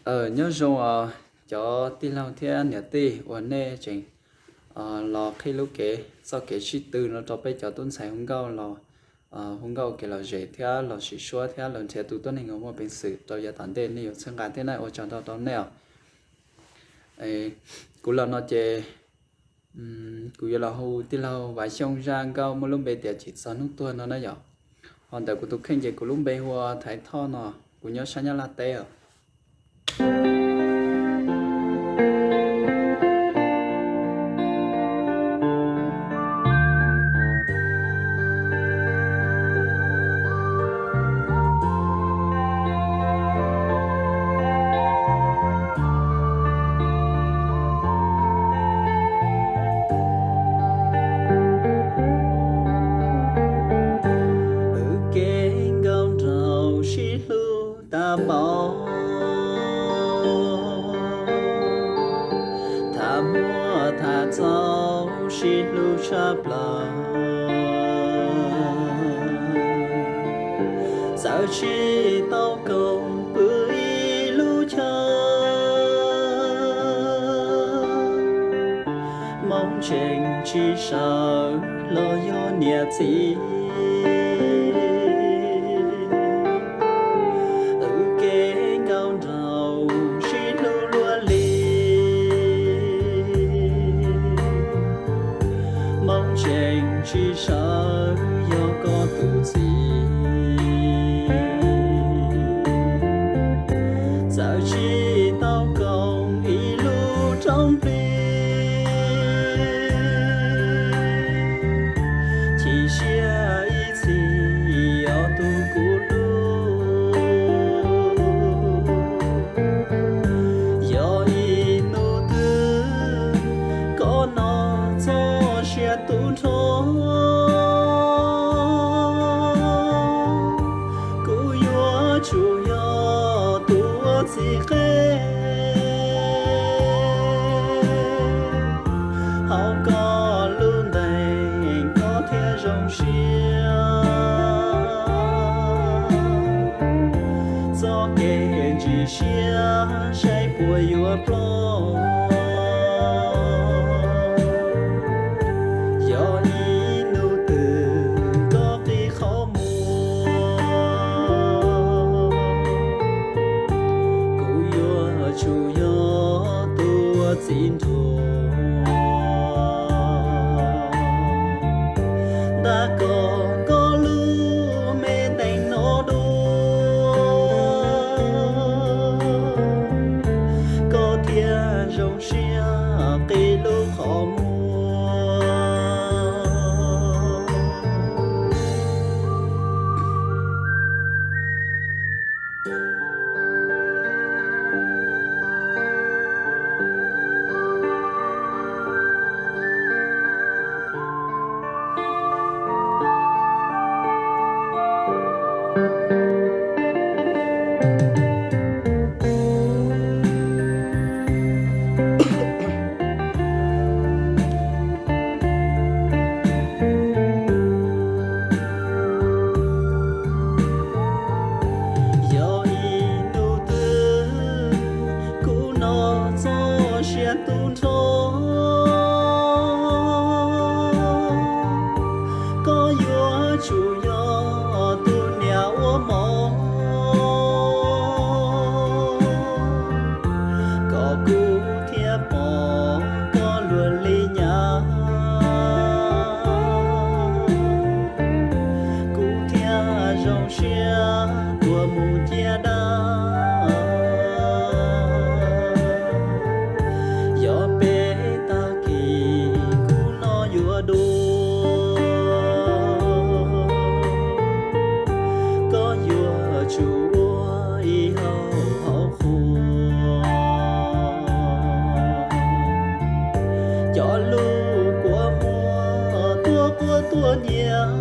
Nyob zoo os cov tij laug thiab niam tij uas nej tseem los qhib lub kev txoj kev sib tw no rau peb cov tub ntxhais hu nkauj los hu nkauj ua kev lom zem thiab los sim suab thiab los nrhiav tus tuab neeg uas muaj peev xwm rau yav tom ntej nej yuav txhawb nqa thiab na, ua tsaug ntau rau nej os. Kuv los no ces kuv yuav los hu tij laug Vam Xyooj zaj nkauj muaj lub npe tias Tsis Txog Hnub Tuag no na yom. Ho ntawm kuv tus kheej ces kuv lub npe hu ua Thaiv Thoj no, kuv nyob sab Nyab Laj teb os. Wb kev nkauj nraug sib hlub tag npaum, tham muaj tham txaus sib hlub tshaj plaws, txawm tsis tau koom pw ib lub chaw, Hmoob tseem tsis sawv los yog niam txiv. Wb kev nkauj nraug sib hlub luaj li, Hmoob tseem tsis sawv yog koj tus txiv. Txawm tsis tau koom ib lub roob plig, chim siab ib txhis os tus kuv hlub. Yog ib hnub twg koj noj txoj sia tu nrho, kuv yuav tsum yog tus ua txiv qe hauv koj lub ntees, koj thiaj zoo siab. Txoj kev ntsis siab saib puas yuav ploj. Yog ib hnub twg koj qhib qhov muag, kuv yuav tsum yog tus ua txiv nruas. Ntab kom koj lub me ntees no dua, koj thiaj zoo siab qhib lub qhov muag. Yog ib hnub twg kuv noj txoj sia tu nrho, koj yuav tsum yog tus niam ua mov, kom kuv thiaj pom koj luag li nyab, kuv thiaj zoo siab tuaj mus ciaj dab. Yog peb tag kis kuv noj yuav dua, koj yuav tsum ua ib hau hauv qhua. Cov lus kua muag tuaj quaj tuaj nyiav,